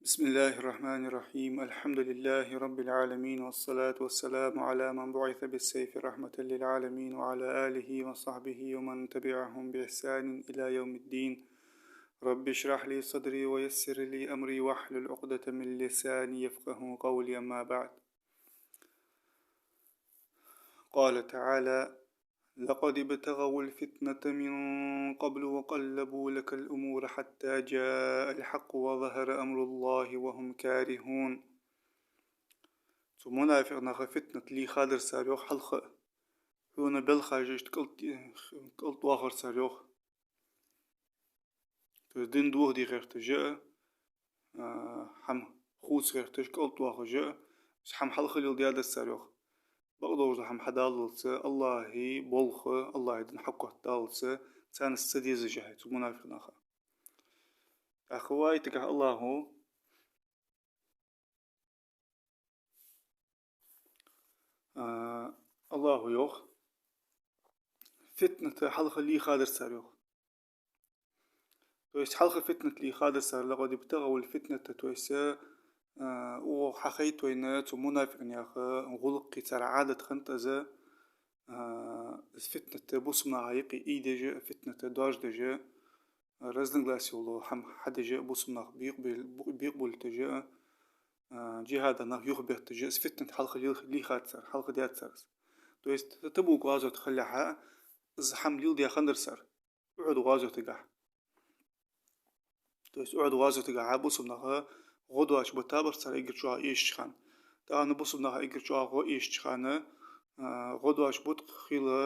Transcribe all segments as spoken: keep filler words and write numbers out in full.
بسم الله الرحمن الرحيم. الحمد لله رب العالمين، والصلاة والسلام على من بعث بالسيف رحمة للعالمين، وعلى آله وصحبه ومن تبعهم بإحسان إلى يوم الدين. رب اشرح لي صدري ويسر لي أمري واحلل عقدة من لساني يفقهوا قولي. أما بعد. قال تعالى: لقد ابتغوا الفتنة من قبل وقلبوا لك الأمور حتى جاء الحق وظهر أمر الله وهم كارهون. Цу мунафикъ наха фитнат лийхадар цар, йоах, хьалха. Хьона белхаш иштта кӀалт-, кӀалтӀоахар цар, йоах. То есть дин доха де гӀерташ а, а, хӀама хувца гӀерташ, кӀалтӀоахаш а, хӀама хьалха леладаьдар цар, йоах. Бакъдолча хӀама хьадаллалца, АллахӀа болх, АллахӀа дин хьакхоттадаллалца, царна из ца дезаш а хьай, цу мунафикъ наха. ТӀаккха вай тӀагӀа АллахӀа, а, АллахӀа йоах, фитнат хьалха лийхадар цар, йоах. То есть хьалха фитнат лийхадар цар, لقد ابتغوا الفتنة, то есть, а, укхо хьахайт вайна цу мунафикъ наьха гӀулакхи цар Ӏадат хиннад из, а, из фитнат бусалба наха юкъе ийдеш а, фитнат доаржадеш а, разногласи йола хӀама хьадеш а, бусалба нах бекъабел-, бекъаболийташ а, а, джихӀада нах юхабетташ а, из фитнат хьалха лийх-, лийхад цар, хьалха даьд цар из. То есть Табук гӀазот хилалехьа из хӀама леладаь хиннадар цар. Ухьуд гӀазотагахьа. То есть Ухьуд гӀазотагахьа бусалба наха гӀо доацаш битабар цар эггара чӀоагӀа эшача хана. Тахан бусалба наха эггара чӀоагӀа гӀо эшача хана, а, гӀо доацаш бут хила,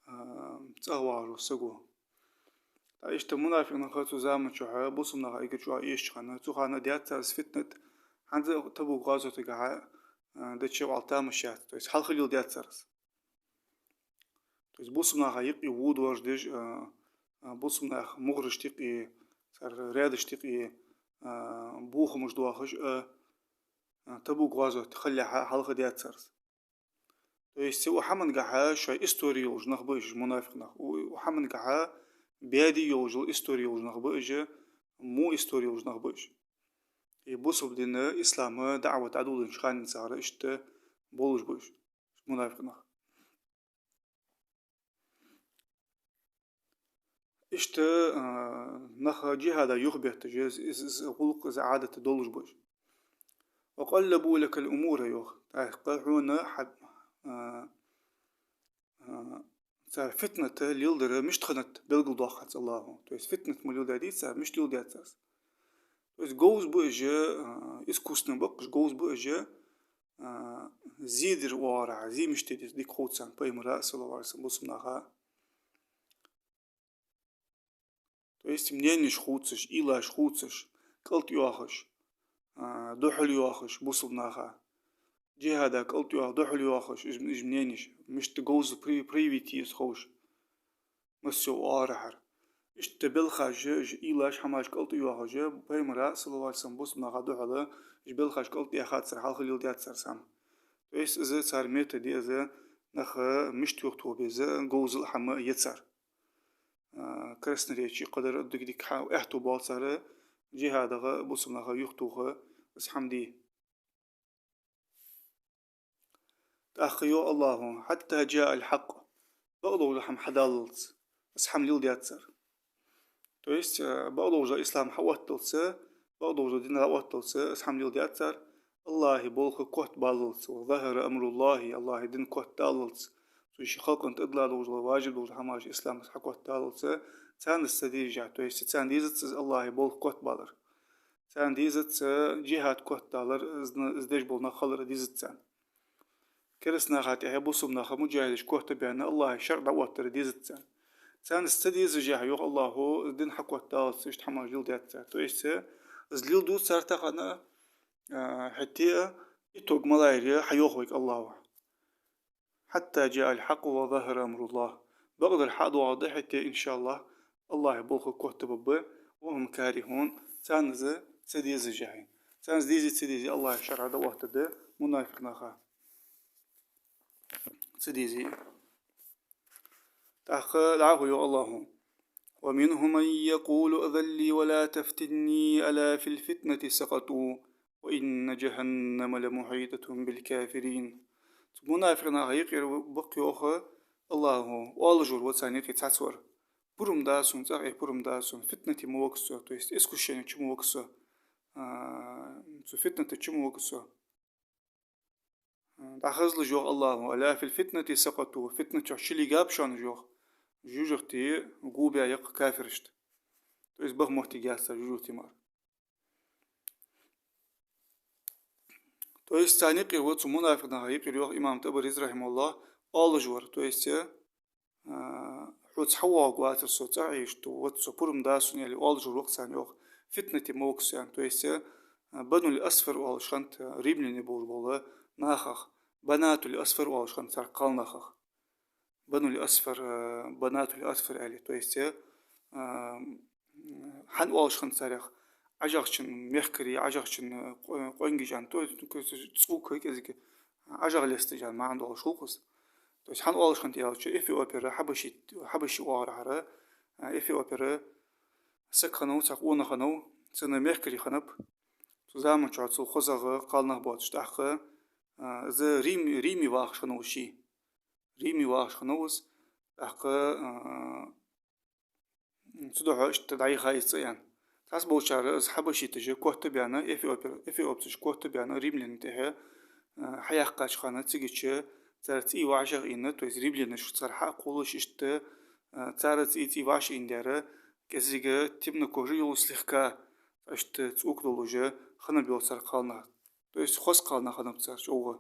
а, цӀагӀа вагӀаш вола саг ва. ТӀаккха иштта мунафикъ наха цу заман чухь бусалба наха эггара чӀоагӀа эшача хана, цу хана даьд цар из фитнат, хӀанз а Табук гӀазотагахьа, а, деча вӀалла тамаш яц. То есть хьалха леладаьд цар из. То есть бусалба наха юкъе во доаржадеш а, а, бусалба наьха мугӀарашта юкъе, цар раьдашта юкъе, а, бохамаш доахаш а, а, Табук гӀазот хилалехьа хьалха даьд цар из. То есть цу хӀамангахьа шоай истори йолаш нах ба уж, мунафикъ нах. У, у хӀамангахьа баьде йолаш йола истори йолаш нах ба уж, во истори йолаш нах ба уж. И бусалба дин, ислам, даӀват дӀадоладеннача хана денз цар иштта болаш ба уж, мунафикъ нах. Иштта, а, нах джихӀада юхабетташ, из, из, из гӀулакх, из Ӏадат долаш ба уж. وقلبوا لك الأمور, йоах. ТӀаккха хьона хьа-, а, а, цар фитнат леладар мишта хиннад белгалдоаккх хьа АллахӀа. То есть фитнат ма леладаьдий цар, мишта леладаьд цар из. То есть говза ба уж, а, искусственно ба-кх уж, говза ба уж, а, зе дер оагӀорахьа, зе мишта де деза дика хувцаш пайхамара, صلى الله عليه وسلم, бусалба наха. То есть мненеш хувцаш, уйлаш хувцаш, кӀалтӀйоахаш, а, духьалйоахаш бусалба наха. ДжихӀада кӀалтӀйоах-, духьалйоахаш, уж, уж мненеш, мишта говза при-, проявить е еза ховш. Массайолча оагӀорахьара. Иштта белхаш, уж уйлаш, хӀамаш кӀалтӀйоахаш, пайхамара, صلى الله عليه وسلم, бусалба наха духьала, уж белхаш кӀалтӀяьхад цар, хьалха леладаьд цар из хӀама. То есть из цар метод я из, нах мишта юхатоха беза, говзал хӀама я цар. А, красноречие, кхыдар дика-дика хьа-, аьттув боал цар, джихӀадагӀа бусалба нах юхатоха из хӀама де. ТӀаккха йоах АллахӀа: حتى جاء الحق. Бакъдолча хӀама хьадаллалца, из хӀама леладаьд цар. То есть, э, бакъдолча ислам хьаотталца, бакъдолча дин хьаотталца, из хӀама леладаьд цар, АллахӀа болх котбаллалца, وظهر أمر الله, АллахӀа дин котдаллалца, цу ший халкъа тӀадилла долча, важиб долча хӀамаш ислама хьакотдаллалца, царна из ца дезаш а, то есть царна дезац из АллахӀа болх котбалар. Царна дезац джихӀад котдалар, из, из деш бола нах хилар дезац царна. Кераста наха тӀехьа бусалба наха, муджахӀидаш котбаьнна, АллахӀа шарӀ дӀаоттадар дезац царна. Царна из ца дезаш а, йоах АллахӀа, из дин хьакотдаллалца иштта хӀамаш леладаьд цар. То есть из леладу цар тахан, а, хӀаьта а итог малагӀа я хьайоах вайга АллахӀа. حتى جاء الحق وظهر أمر الله. Бакъдар хьадоагӀаргда хӀаьта а, إن شاء الله, АллахӀа болх котбаргба, وهم كارهون, царна из ца дезаш а хьай. Царна из дезе, ца дезе, АллахӀа шарӀ дӀаоттаргда мунафикъ наха. Ца дезе. ТӀаккха дӀахо йоах АллахӀа: ومنهم من يقول ائذن لي ولا تفتني ألا في الفتنة سقطوا وإن جهنم لمحيطة بالكافرين. Цу мунафикъ наха юкъера ба-кх, йоах АллахӀа, оалаш вар ва царна юкъе цхьацца вар: пурам да сона, цӀагӀа Ӏе, пурам да сона, фитнате ма ваха со, то есть искушени чу ма ваха со, а, цу фитната чу ма ваха со. ДӀахазалаш, йоах АллахӀа: ألا في الفتنة سقطوا, фитна чу чулийгаб шоана уж, йоах, жожагӀате гобаь я-кх кафирашта. То есть баха моттиг яц цар жожагӀате мара. То есть царна юкъера ва, цу мунафикъ наха юкъера, йоах имам ТӀабарис, рахьимахӀуллахӀ, оалаш вар, то есть, а, хьоца хьавоагӀаргвацар со, цӀагӀа Ӏе, иштта вац со, пурам да сона, аьле, оалаш вар ва-кх царна, йоах, фитнате ма ваха со, аьнна. То есть, а, Банул Асфар оалаш хиннад, римляне болаш бола нахах, Банатул Асфар оалаш хиннад цар кхалнахах. Банул Асфар, а, Банатул Асфар аьле, то есть, а, хӀана оалаш хиннад царех? ӀажагӀчун мехкарий, ӀажагӀчун къо-, къонгий жан, то есть, ну, короче, цӀока кӀезига, ӀажагӀа лесташ жан маӀан долаш хул-кх из. То есть хӀана оалаш хиннад аьлча, Эфиопера, Хьабаши, Хьабаши оагӀорахьара, а, Эфиопера саг хиннав, цхьа къонах хиннав, цун мехкарий хиннаб. Цу заман чухь цул хозагӀа кхалнах боацаш, тӀаккха, а, из Рим-, Риме вахаш хиннав ше. Риме вахаш хиннав из, тӀаккха, а, цудухьа иштта дӀайихьай из цӀа, аьнна. Цхьаболчар из хьабашиташа котбаьнна, эфиопер-, эфиопцаша котбаьнна римлянашта тӀехьа, а, хьаяьккхача хана, цигача цар цӀий вӀашагӀъийна, то есть римлянаш цар хьакхоллаш иштта, а, цар цӀий, цӀий вӀашагӀъийна дар, кӀезига темнокожий йолаш, слегка, иштта цӀока долаш хиннаб, йоах, цар кхалнах. То есть хоза кхалнах хиннаб цар чӀоагӀа.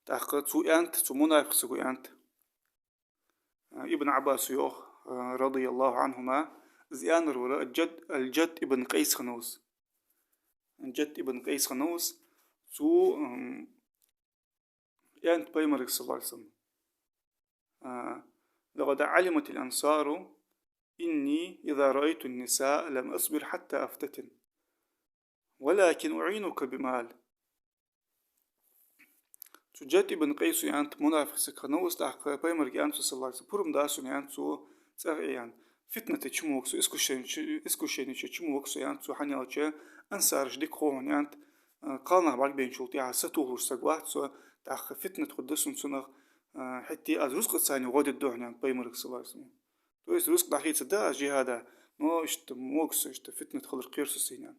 ТӀаккха цо аьннад, цу мунафикъ саго аьннад, Ибн Ӏаббаса йоах, а, رضي الله عنهما, из аьннар вар Джадд, аль-Джадд ибн Къайс хиннав из. Джадд ибн Къайс хиннав из. Цо, м, аьннад Пайхамарга, صلى الله عليه وسلم, а: لقد علمت الأنصار أني إذا رأيت النساء لم أصبر حتى أفتتن. ولكن أعينك بمال. Цу Джадд ибн Къайсо аьннад, мунафикъ саг хиннав из, тӀаккха Пайхамарга аьннад цо, صلى الله عليه وسلم: пурам да сона, аьннад цо, цӀагӀа Ӏе, аьнна, фитната чу ма ваха со, искушени чу, искушени чу ма ваха со, аьннад цо, хӀана аьлча ансараш дика хов хьона, аьннад, а, кхалнах бӀаргабайначул тӀехьагӀа сатохалуш саг вац со, тӀаккха фитнат хургда сона цунах, а, хӀаьта аз рузкъаца гӀо дергда хьона, аьннад Пайхамарга, صلى الله عليه وسلم. То есть рузкъа дӀахийцаргда аз джихӀаде, но иштта ма ваха со, иштта фитнат хилар кхер со сайна, аьнна.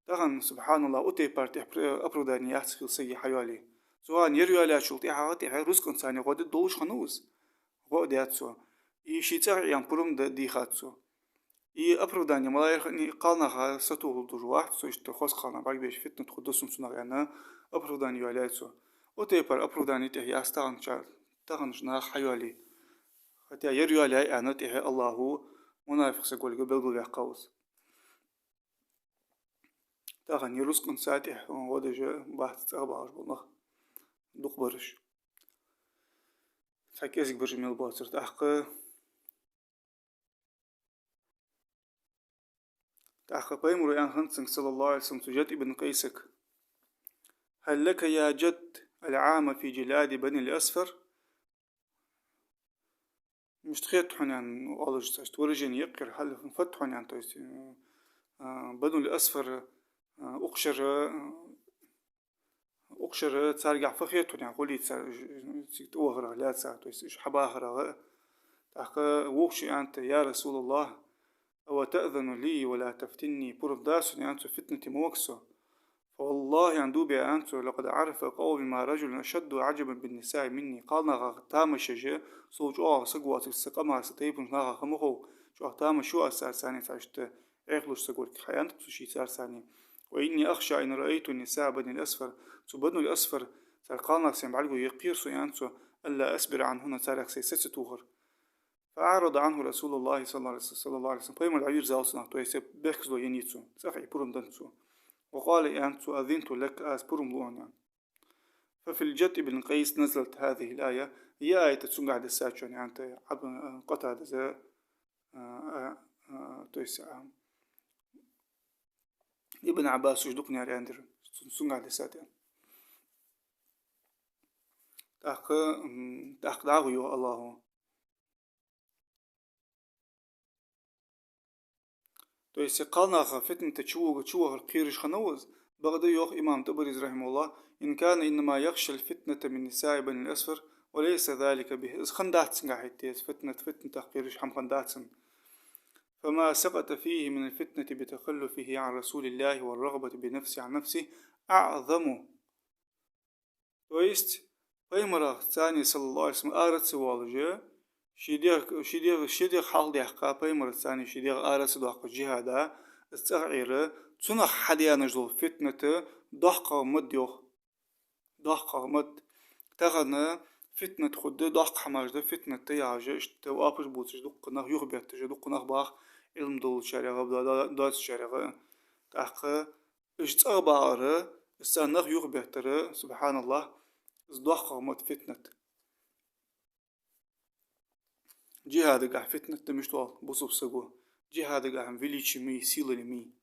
Тахан, субхьаналлахӀ, укх тайпара тӀехьа пр-, оправдани яц хила сага хьайоалае. Цу хана ер йоалаяьчул тӀехьагӀа тӀехьа рузкъаца гӀо дергдолаш хиннав из. ГӀо а даьд цо. И ше цӀагӀа Ӏе аьнна пурам д-, дийхад цо. И оправдани малагӀа яр хиннай, кхалнаха сатохалуш вац со, иштта хоза кхалнах бӀаргабайча фитнат хургда сона цунах, аьнна, оправдани йоалаяьй цо. Укх тайпара оправдани тӀехьа яц таханарча, таханарча наха хьайоалае. ХӀаьта ер йоалаяьй аьнна тӀехьа АллахӀа мунафикъ саг волга белгалваьккхав из. Тахан ер рузкъаца тӀехьа гӀо деш бац цӀагӀа багӀаш бола нах, дукхагӀбараш. Цхьа кӀезигагӀбараш мел боацар тӀаккха. ТӀаккха Пайхамаро аьннад цунга, صلى الله عليه وسلم, цу Джадд ибн Къайсага: هل لك يا جد العام في جلاد بني الأصفر؟ Мишта хет хьона, аьнна, оалаш цхьа иштта выражени я-кх ер, хьал фат хьона, аьнна, то есть, а, Банул Асфар, а, укх шера, а, укх шера царгахьа фу хет хьона, аьнна, гӀулий цар, цига тӀавахарах лаьца, то есть уж хьабахарах. ТӀаккха вокхо аьннад: يا رسول الله، أو تأذن لي ولا تفتني, пурам да сона, аьннад цо, фитнате ма ваха со. فوالله, аьнна, дув биа, аьннад цо, لقد عرف قومي ما رجل أشد عجبا بالنساء مني. Кхалнахах тамаш еш сол чӀоагӀагӀа саг воацилга са къамах, са тайпан нахах ма хов, чӀоагӀа тамаш ю аз царца, аьнна, цхьа иштта Ӏехалуш саг волга хьааьннад цо ше царца. وإني أخشى إن رأيت نساء بني الأصفر, цу Банул Асфар цар кхалнах сайна бӀаргагой кхер со, аьннад цо, ألا أصبر عنهن, царех сай са ца тохар. فأعرض عنه رسول الله صلى الله عليه وسلم, صلى الله عليه وسلم, Пайхамар дӀавийрзав цунах, то есть бехказло еннай цо, цӀагӀа Ӏе, пурам деннад цо. وقال, аьннад цо: أذنت لك, аз пурам лу хьона, аьнна. ففي الجد بن قيس نزلت هذه الآية, ер аят цунгахьа дессад, аьннад Ӏаб-, Къатадас, а, а, а, то есть, а, Ибн Ӏаббаса уж дукхагӀа аьннадар, цун-, цунгахьа дессад, аьнна. ТӀаккха, м, тӀаккха дӀахо йоах АллахӀа: То есть кхалнаха фитната чу вуга, чу вахар кхераш хиннав из. Бакъда йоах имам ТӀабарис, рахьимахӀуллахӀ: «إن كان إنما يخشى الفتنة من نساء بني الأصفر وليس ذلك به». Из хиннадац цунгахь, хӀаьта из фитнат, фитнатах кхераш хӀама хиннадац цун. «فما سقط فيه من الفتنة بتخلفه عن رسول الله والرغبة بنفسه عن نفسه أعظم». То есть пайхамарах цани, саллаллахӀу Ӏалайхи ва саллам, ара ца воалаш, ший дегӀ, ший дегӀ, ший дегӀ хьалхадаьккха, пайхамарах цани ший дегӀ ара ца доаккхаш джихӀада, из цӀагӀа Ӏера, цунах хьадеанаш дола фитнат доккхагӀа ма да, йоах. ДоккхагӀа ма да. Тахан фитнат хургда, доккха хӀамаш да фитнат яхаш, иштта оапаш бувцаш дуккха нах юхабетташ, дуккха нах бах, Ӏилма долчарех, до-, до-, доацачарех. ТӀаккха уж цӀагӀа багӀар, из царна нах юхабеттар, субхьаналлахӀ, из доккхагӀа ма да фитнат. ДжихӀадагахь фитнат да мишта оал бусалба саго. ДжихӀадагахь величие ма йий, сила ма йий.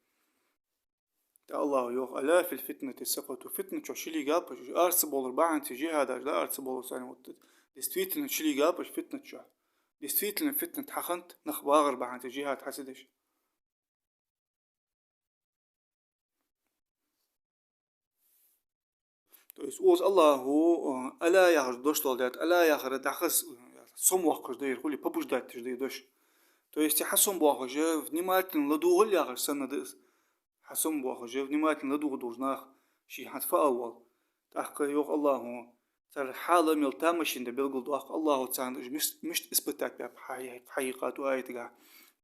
ТӀаккха АллахӀа йоах: «ألا في الفتنة سقطوا». Фитна чу чулийгаб уж, ара ца боалар бахьанца, джихӀадаш да ара ца боалар санна, вот, действительно чулийгаб уж фитна чу. Действительно фитнат хьахиннад нах багӀар бахьанца, джихӀад хьа ца деш. То есть укхаза АллахӀа, э, «ألا» яхаш дош доаладаьд, «ألا» яхар дӀахо, э, сомавоаккхаш да ер, хуле побуждать деш да ер дош. То есть хьасомабоахаш, внимательно ладувгӀал яхаш санна да из. Хьасомабоахаш, внимательно ладувгӀа долаш нах, ший хӀанз фу оал. ТӀаккха йоах АллахӀа, цар хьал мел тамашийна да белгалдоаккх АллахӀа, царна уж мис-, мишта испытать баьб хьа-, хьахьекхад укх аятагахь.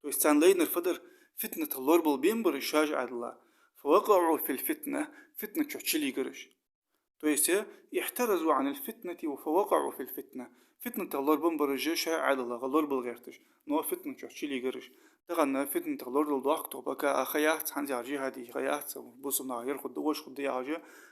То есть царна лайнар фу дар, фитнатах лорабала бен бар уж шоаш Ӏаьдала. «فوقعوا في الفتنة», фитна чу чулийгар уж. То есть, э, «احترزوا عن الفتنة فوقعوا في الفتنة». Фитнатах лорабан бар уж шоаш Ӏаьдала, лорабала гӀерташ. Но фитна чу чулийгар уж. Тахан фитнатах лорадала доахк тхо, пока а ха яц, хӀанз яхар джихӀаде ха яц, бусалба наха ер хургда, вож хургда яхаш,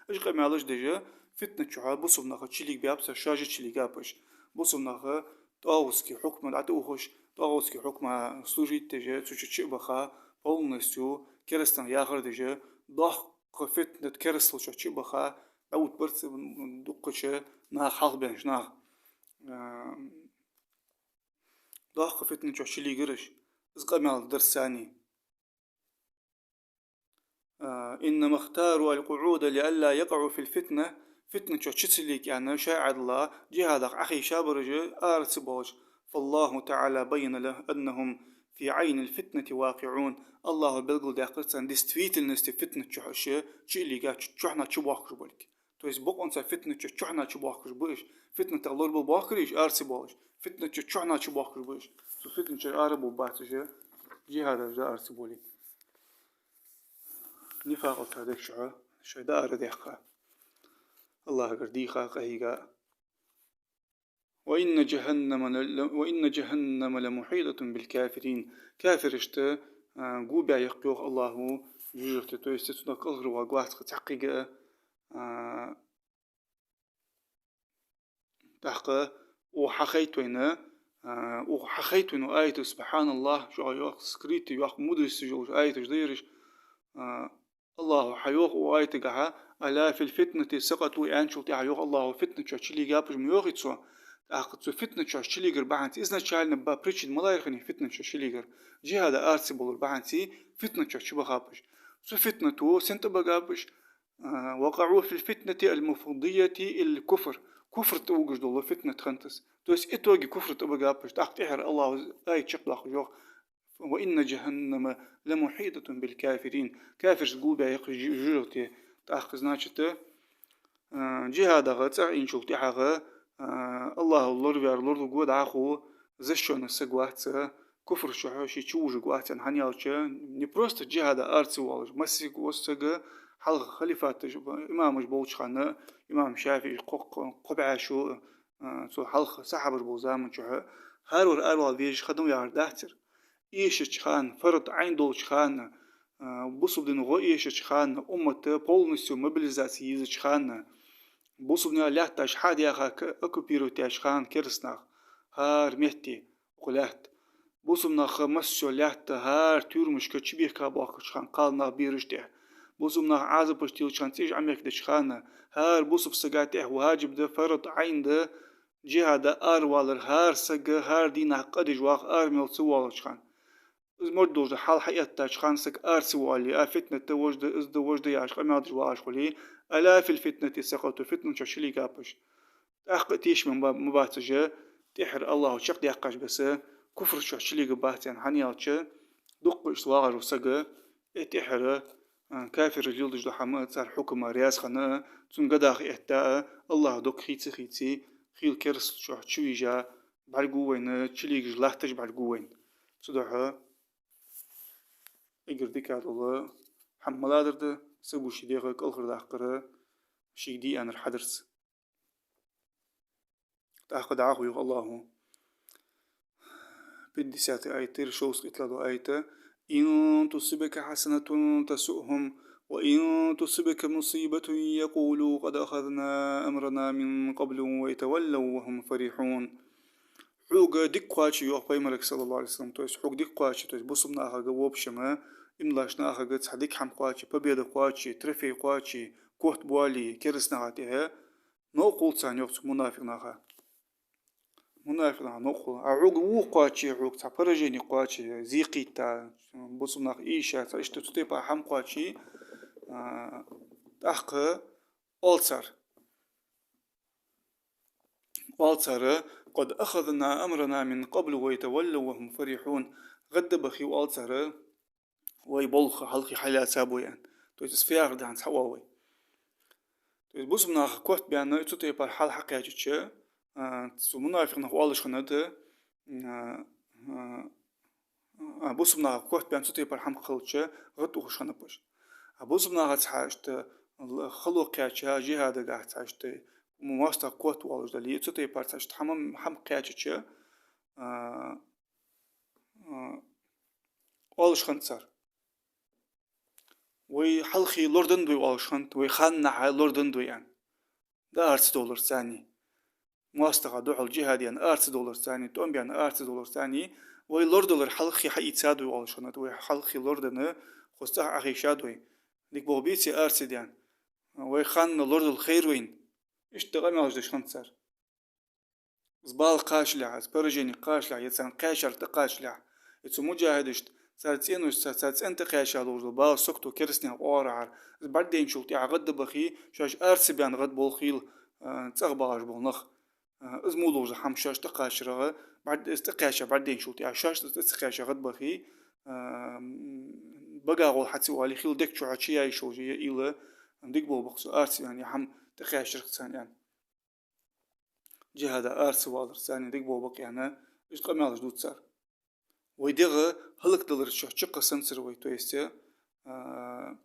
уж къамаьлаш деш, фитна чу бусалба нах чулийгабаьб цар, шоаш чулийгаб уж. Бусалба нах тӀагӀутски хьукма дӀатӀаухаш, тӀагӀутски хьукма служить деш, цу чу чу а баха, полностью керастан яхар деш, доккха фитнат керастал чу чу а баха, дӀаоттабаьб цар дуккхача наха, хьалхабаьннача наха. А, доккха фитна чу чулийгар уж, из къамаьл дар царна. А, «إنما اختاروا القعود لئلا يقعوا في الفتنة». Фитна чу чу ца лийга аьнна, шоаш Ӏаьдала, джихӀадах Ӏохайша бар уж, ара ца боалаш. «فالله تعالى بين لهم أنهم في عين الفتنة واقعون». АллахӀа белгалдаьккхар царна действительности фитна чу уж чу а лийга, чу-, чухьнахьа чубоахкаш болга. То есть бокъонца фитна чу чухьнахьа чубоахкаш ба уж. Фитнатах лорабала боахкарий уж ара ца боалаш? Фитна чу чухьнахьа чубоахкаш ба уж. Цу фитна чура ара бовргбац уж, джихӀадаш да ара ца боале. Нифакъал цар дег чу шоаш дӀаарадаьккха, АллахӀагара дийха, къахьийга. «وإن جهنم ل-، وإن جهنم لمحيطة بالكافرين». Кафирашта, а, го баь я-кх, йоах АллахӀа, жожагӀате, то есть цунах кӀалхарваргвац-кх цхьаккха а, а, тӀаккха укхо хьахайт вайна, а, укхо хьахайт вайна укх аято, субхьаналлахӀ, чӀоагӀа йоккха скрытый, йоккха мудрость йолаш аяташ да ераш, а, АллахӀа хьайоах укх аятагахьа: «ألا في الفتنة سقطوا», аьнначул тӀехьагӀа йоах АллахӀа: «Фитна чу чулийгаб уж», ма йоахий цо. ТӀаккха цу фитна чу чулийгар бахьанца изначально ба причина малагӀа яр хиннай фитна чу чулийгар? ДжихӀада ара ца боалар бахьанца фитна чу чубахаб уж. Цу фитнато сенна тӀабигаб уж? А, «وقعوا في الفتنة المفضية إلى الكفر». Куфра тӀавугаш дола фитнат хиннад из. То есть итоге куфра тӀабигаб уж. ТӀаккха тӀехьара АллахӀа аят чакхдоаккхаш йоах: «وإن جهنم لمحيطة بالكافرين». Кафирашта го баь я-кх жо-, жожагӀате. ТӀаккха, значит, а, джихӀадах цӀагӀа Ӏийначул тӀехьагӀа, а, АллахӀа лораваьр лоралургва дӀахо, защищённый саг вац, куфра чу ший чувужаргвац аьнна. ХӀана аьлча, не просто джихӀада ара ца воалаш, массайолча сага, хьалха халифаташ, имамаш болча хана, имам ШафиӀи, кхо-, кхо-, кхо бӀаь шу, а, цул хьалха сахьабаш болча заман чухь, хӀаравар аравала везаш хиннав яхар дац ер. Эшача хана, фард Ӏайн долча хана, а, бусалба дина гӀо эшача хана, уммат полностью мобилизаци езача хана, бусалба наьха лаьтташ хьадаьха, к-, оккупировать даьча хана кераста наха, хӀара метте укх лаьтта. Бусалба нах массайола лаьтта, хӀара тюрьмашка чубехка боахкача хана, кхалнах, бераш тӀехьа. Бусалба нах Ӏазапаш телача хана, цӀийш Ӏомехкадеча хана, хӀара бусалба сага тӀехьа ваджиб да, фард Ӏайн да, джихӀада аравалар хӀара сага, хӀара дийнахьа къа деш ваха ара мел ца воалача хана. Из морд долча хьал хьаэттача хана саг ара ца воале, а, фитнат да, вож да, из да, вож да яхаш къамаьл деш вагӀаш хуле, ألا في الفتنة سقطوا, фитна чу чулийгаб уж. ТӀаккха а тешам ба-, ма бац уж, тӀехьара АллахӀа чакхдаьккхача беса, куфр чу чулийгабац аьнна, хӀана аьлча, дукха иштта вагӀаш вола саг, э, тӀехьара, а, кафираш леладеш дола хӀама, цар хьукма раьза хинна, цунна гадаха этта, АллахӀа дог хийца-хийце, хийла керастал чу чувижа бӀаргагу вайна, чулийгаш латташ бӀаргагу вайна. Цудухьа эггара дика дола хӀама малагӀа да, саго ший дегӀ кӀалхардаккхар, шийга де аьннар хьадарца. ТӀаккха дӀахо йоах АллахӀа, пятидесятый аят, шовзткъеи итлагӀа дола аят: إن تصبك حسنة تسؤهم وإن تصبك مصيبة يقولوا قد أخذنا أمرنا من قبل ويتولوا وهم فرحون. Хьога дика кхоаче, йоах Пайхамарга, صلى الله عليه وسلم, то есть хьога дика кхоаче, то есть бусалба нахага, в общем, иман долча нахага цхьа дика хӀама кхоаче, победа кхоаче, трофей кхоаче, котбоале кераста наха тӀехьа, новкъа хул царна, йоах, цу мунафикъ наха. Мунафикъ наха новкъа хул. А хьога во кхоаче, хьога цхьа поражени кхоаче, зе кхийтта, бусалба нах ийша, цхьа иштта цу тайпара хӀама кхоаче, а, тӀаккха оал цар. Оал цар: قد أخذنا أمرنا من قبل ويتولوا وهم فرحون. ГӀадбахе, оал цар, вай болх хьалххе хьаллаьцаб вай аьнна. То есть из фу яхар да хӀанз хьаоал вай. То есть бусалба наха котбаьнна, цу тайпара хьал хьакхаьчача, а, цу мунафикъ наха оалаш хиннад, а, а, а, бусалба наха котбаьнна, цу тайпара хӀама хилча, гӀадтӀахьош хиннаб уж. А бусалба наха цхьа иштта хало кхаьча, жихӀадагахьа цхьа иштта моастагӀа котвоалаш дале, цу тайпара цхьа иштта хӀама, хӀама кхаьчача, а, а, оалаш хиннад цар: вай хьалххе лорадаьннад вай, оалаш хиннад, вай ханнахьа лорадаьннад вай аьнна. Даар ца довлар царна. МоастагӀа духьал жихӀад яьнна ара ца довлар царна, тӀом баьнна ара ца довлар царна, вай лорадалар хьалххе хьаийцад вай, оалаш хиннад, вай хьалххе лорадаьнна, хоза цӀагӀа Ӏохайшад вай. Дика болх беций ара ца даьнна? Вай ханна лорадала хайра вайна. Иштта къамаьлаш деш хиннад цар. Из бала кхачалехь, из поражени кхачалехь, е царна кхаьчар тӀакхачалехь, е цу муджахӀидашта, цар цӀеношца, цар цӀен тӀакхаьча долаш дола бала сагото кераста наьха оагӀорахьара, из бӀаргадайначул тӀехьагӀа гӀадбахе, шоаш ара ца баьнна гӀадболх хийла, а, цӀагӀа багӀаш бола нах. А, из мо долаш дола хӀама шоаш тӀакхачарагӀа, бӀарг-, из тӀакхаьча бӀаргадайначул тӀехьагӀа, шоаш из тӀа ца кхаьча гӀадбахе, а, м, багагӀолла хьа ца оале, хийла дег чухьа чуяйшолжа я ийла, дика болх ба-кх цу ара ца ваьнна, е хӀама тӀакхаьчарах царна аьнна. ЖихӀада ара ца валар царна дика болх ба-кх аьнна, иштта къамаьлаш дувц цар. Вай дегӀ хӀалакдалар чу чукхессанзар вай, то есть, а,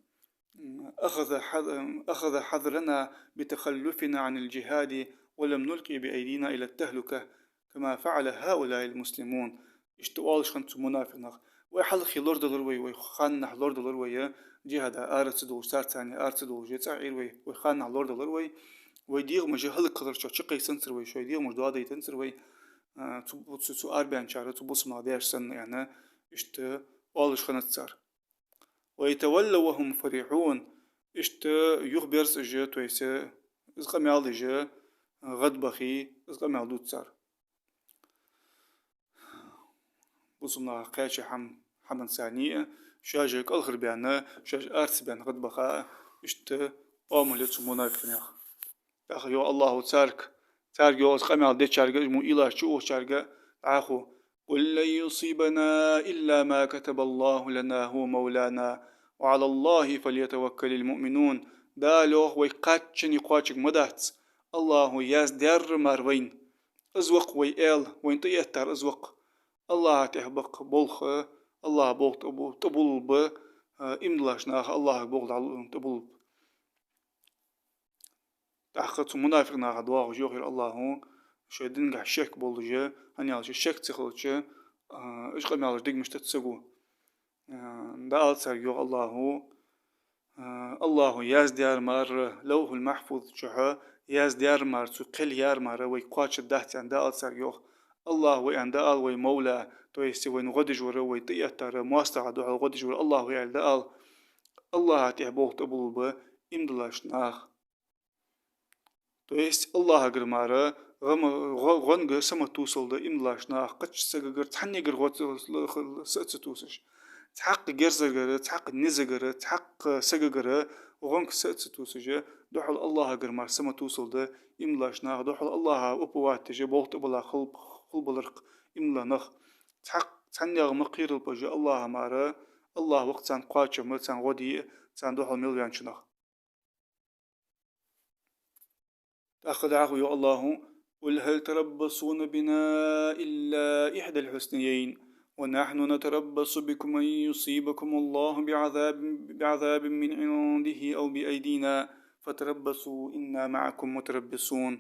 أخذ حذ-، أخذ حذرنا بتخلفنا عن الجهاد ولم نلق بأيدينا إلى التهلكة كما فعل هؤلاء المسلمون. Иштта оалаш хиннад цу мунафикъ наха. Вай хьалххе лорадалар вай, вай ханнахьа лорадалар вай, жихӀада ара ца довлаш, царца цхьана ара ца довлаш, цӀагӀа Ӏийра вай, вай ханнахьа лорадалар вай. Вай дегӀамаш хӀалакхилар чу чукхессанзар вай, шоай дегӀамаш доадайтанзар вай, а, цу, цу, цу арабаьнначар, цу бусалба наха деш санна, аьнна, иштта оалаш хиннад цар. ويتولوا وهم فرحون. Иштта юхаберз уж, то есть, из къамаьл деш, гӀадбахе, из къамаьл дувц цар. Бусалба наха кхаьча хӀама, хӀаман санна, шоаш кӀалхарбаьнна, шоаш ара ца баьнна гӀадбаха, иштта оамал я цу мунафикъ наьха. ТӀаккха йоах АллахӀа царга, царга йоах из къамаьл дечарга, из мо уйлаш чуухачарга дӀахо: قل لن يصيبنا إلا ما كتب الله لنا هو مولانا وعلى الله فليتوكل المؤمنون. Дала йоах, вайга кхаччалца кхоачарг ма дац, АллахӀа яздаьр мара вайна. Из ва-кх вай аьла, вайна тӀаэттар из ва-кх. АллахӀа тӀехьа ба-кх болх, АллахӀа болх тӀабу-, тӀабуллалба, а, иман долаш наха АллахӀага болх дӀалу-, тӀабуллалба. ТӀаккха цу мунафикъ наха доагӀаш йоах ер АллахӀа, шоай динагахьа шек болаш, хӀана аьлча шек ца хилча, а, уж къамаьлаш дика мишта да саго. А, дӀаала царга йоах АллахӀа, а, АллахӀа яздаьр мара, Лавхьул-Махьфуз чухьа яздаьр мара, цу кхел яьр мара, вайга кхоачаргдац аьнна дӀаала царга йоах. АллахӀ ва аьнна дӀаала вай Мавла, то есть вайна гӀо деш вар, вай тӀаэттар, моастагӀа духьал гӀо деш вар АллахӀ ва аьнна дӀаала. АллахӀа тӀехьа болх тӀабуллалба иман долаш наха. То есть АллахӀагара мара гӀама-, гӀо-, гӀонга са ма тувсалда иман долаш нах, кхыча сагагара, цхьаннегара гӀо-, са а ца тувсаш. Цхьаккха герзагара, цхьаккха низагара, цхьаккха сагагара гӀонга са а ца тувсаш, духхьал АллахӀагара мара са ма тувсалда иман долаш нах, духхьал АллахӀа уповать деш, болх тӀабилла хул-, хулбаларх иман дола нах. Цхьаккха цхьаннега ма кхералба уж АллахӀа мара, АллахӀ ва-кх царна кхоачам, царна гӀо де, царна духьал мел ваьннача нах. ТӀаккха дӀахо йоах АллахӀа: قل هل تربصون بنا إلا إحدى الحسنيين ونحن نتربص بكم أن يصيبكم الله بعذاب، بعذاب من عنده أو بأيدينا فتربصوا إنا معكم متربصون.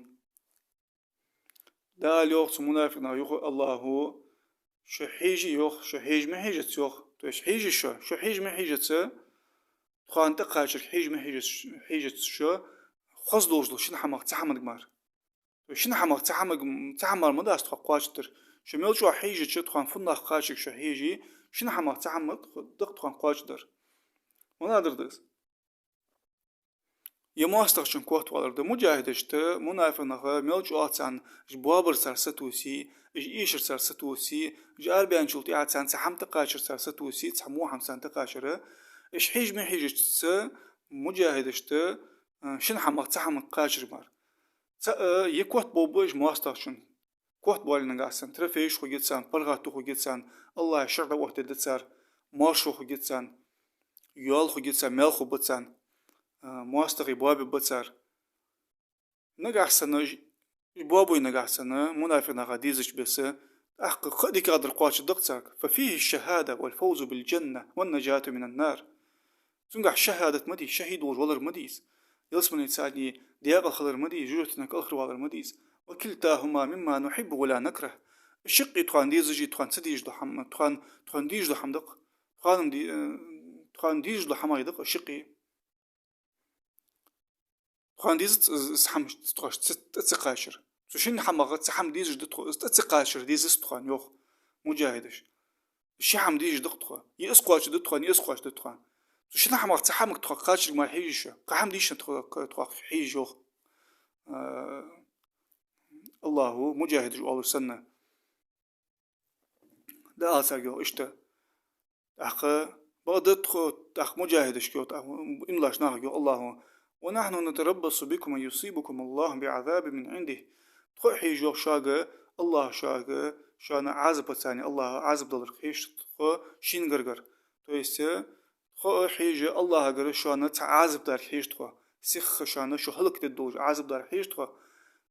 Дала йоах цу мунафикъ наха юха АллахӀа: шо хьежа, йоах, шо хьежа ма хьежац, йоах. То есть хьежа шо, шо хьежа ма хьежац, тхона тӀакхачарга хьежа ма хьежац, хьежац шо, хоза долаш дола шин хӀамах цхьа хӀаманга мара. То есть шин хӀамах цхьа хӀаманга, цхьа хӀама мара ма дац тхо кхоачадар. Шо мел чӀоагӀа хьежача, тхона фуннагӀа кхачарга шо хьежа, шин хӀамах цхьа хӀама да-кх тхона кхоачадар. МалагӀа дар да из? Е моастагӀчун котвалар да. Муджахидашта, мунафикъ наха, мел чӀоагӀа царна, уж боабар цар сатувсе, уж эшар цар сатувсе, уж арабаьнначул тӀехьа царна цхьа хӀама тӀакхачар цар сатувсе, цхьа во хӀама царна тӀакхачар. Уж хьежа ма хьежац муджахидашта, а, шин хӀамах цхьа хӀаманга кхачарга мара. Цаӏ, е котбовларгба уж моастагӀчун. Котбоале нагахьа санна, трофейш хургья царна, паргӀато хургья царна, АллахӀа шариӀат оттадергда цар, маьршо хургья царна, йоал хургья царна, маьл хургба царна, а, моастагӀий боабергба цар. Нагахьа санна уж, уж боабой нагахьа санна, мунафикъ наха дезача беса, тӀаккха кхы а дикагӀдар кхоачаргда-кх царга. ففيه الشهادة والفوز بالجنة والنجاة من النار. Цунгахь шахӀадат ма дий, шахӀид волаш валар ма дий из. Ялсмале царна декъала хилар ма дий, жожагӀатенах кӀалхарвалар ма дий из. وكلتاهما مما نحب ولا نكره. Шаккхе тхона дезаш а, тхона ца дезаш дола хӀама, тхона, тхона дезаш дола хӀама да-кх. Тхона ди-, э, тхона дезаш дола хӀама да-кх шаккхе. Тхона дезац из, из хӀама тхоашта тӀа ца кхачар. Цу шин хӀамах цхьа хӀама дезаш да тхо, из тӀа ца кхачар дезац тхона, йоах муджахидаша. Ши хӀама дезаш да-кх тхо. Е из кхоачаргда тхона, е из кхоачаргда тхона. Цу шин хӀамах цхьа хӀаманга тхо кхачарга мара хьежа шо. Кхы хӀама дийша тхо, тхох хьежа, йоах, а, АллахӀа муджахидашка оалаш санна. ДӀаала царга, йоах, иштта. ТӀаккха бакъда тхо, тӀаккха муджахидашка, йоах, тӀаккха иман долча нахага, йоах АллахӀа: ونحن نتربص بكم أن يصيبكم الله بعذاب من عنده. Тхо а хьежа, йоах, шуга, АллахӀа шуга, шоана Ӏазапаца, АллахӀа Ӏазап даларга хьежа тхо шийна гаргара. То есть, тхо а хьежа, АллахӀагара шоана цхьа Ӏазап дарга хьежа тхо. Сиха шоана шо хӀалакдергдолаш Ӏазап дарга хьежа тхо,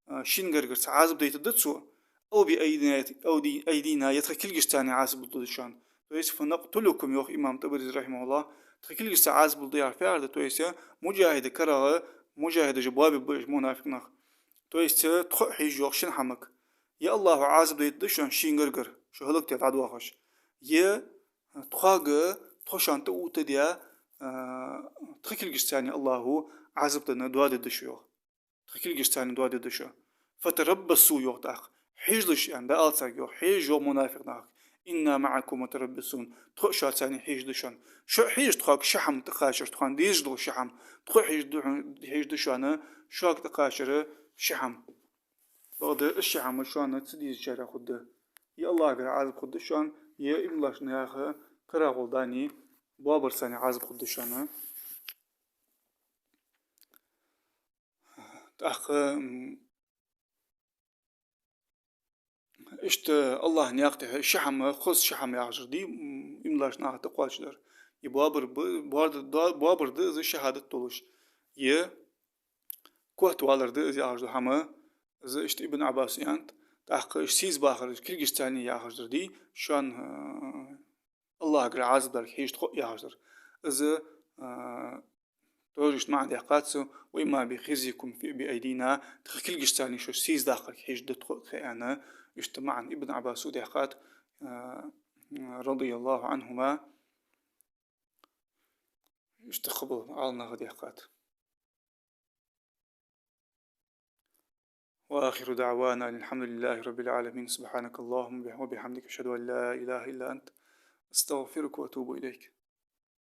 а, шийна гаргара цхьа Ӏазап дайтаргда цо. أو بأيدينا, أو بأيدينا, е тха кулгашца Ӏазап лургда шоана. То есть, فنقتلكم, йоах имам ТӀабарис, رحمه الله, тха кулгашца Ӏазап лургда яхар фу яхар да, то есть, муджахидий карагӀа, муджахидаша боабергба уж мунафикъ нах. То есть, тхо а хьежа, йоах, шин хӀаманга. Е АллахӀа Ӏазап дайтаргда шоана шийна гаргара, шо хӀалакде дӀадоахаш. Е тхога, тхо шоана тӀаоттаде, а, тха кулгашца АллахӀа Ӏазап даь доадергда шо, йоах. Тха кулгашца доадергда шо. فتربصوا, йоах, тӀаккха. Хьежалаш, аьнна, дӀаала царга, йоах, хьежа, йоах, мунафикъ нахага. إنا معكم متربصون. Тхо а шоаца хьежаргда шоана. Шо а хьежа, тхога ши хӀама тӀакхачар, тхона дезаш дола ши хӀама. Тхо а хьежа-, хьежаргда шоана, шуга тӀакхачар ши хӀама. Бакъда из ши хӀама шоана ца дезачарех хургда. Е АллахӀагара Ӏазап хургда шоана, е иман долча наха карагӀолла дани боабарца Ӏазап хургда шоана. ТӀаккха, м, иштта АллахӀа наькъа тӀа ши хӀама, хоза ши хӀама яхаш дар дий, м, иман долча наха тӀакхоачадар. Е боабар ба-, боар да, до-, боабар да из шахӀадат долаш. Е котвалар да из яхаш дола хӀама, из иштта Ибн Ӏаббаса аьннад, тӀаккха иштта сийсаза бахар, кулгашца яхаш дар дий, шоана, а, АллахӀагара Ӏазап дарга хьежа тхо а яхаш дар. Из, а, тоже иштта маӀан даьккхад цо: وإما بخزيكم في، بأيدينا, тха кулгашца шо сийсаза даккхарга хьежаргда тхо а, аьнна, иштта маӀан Ибн Ӏаббаса даьккхад, а, رضي الله عنهما, иштта кхыбола Ӏаламнаха даьккхад. وآخر دعوانا أن الحمد لله رب العالمين. سبحانك اللهم وبحمدك، أشهد أن لا إله إلا أنت، أستغفرك وأتوب إليك.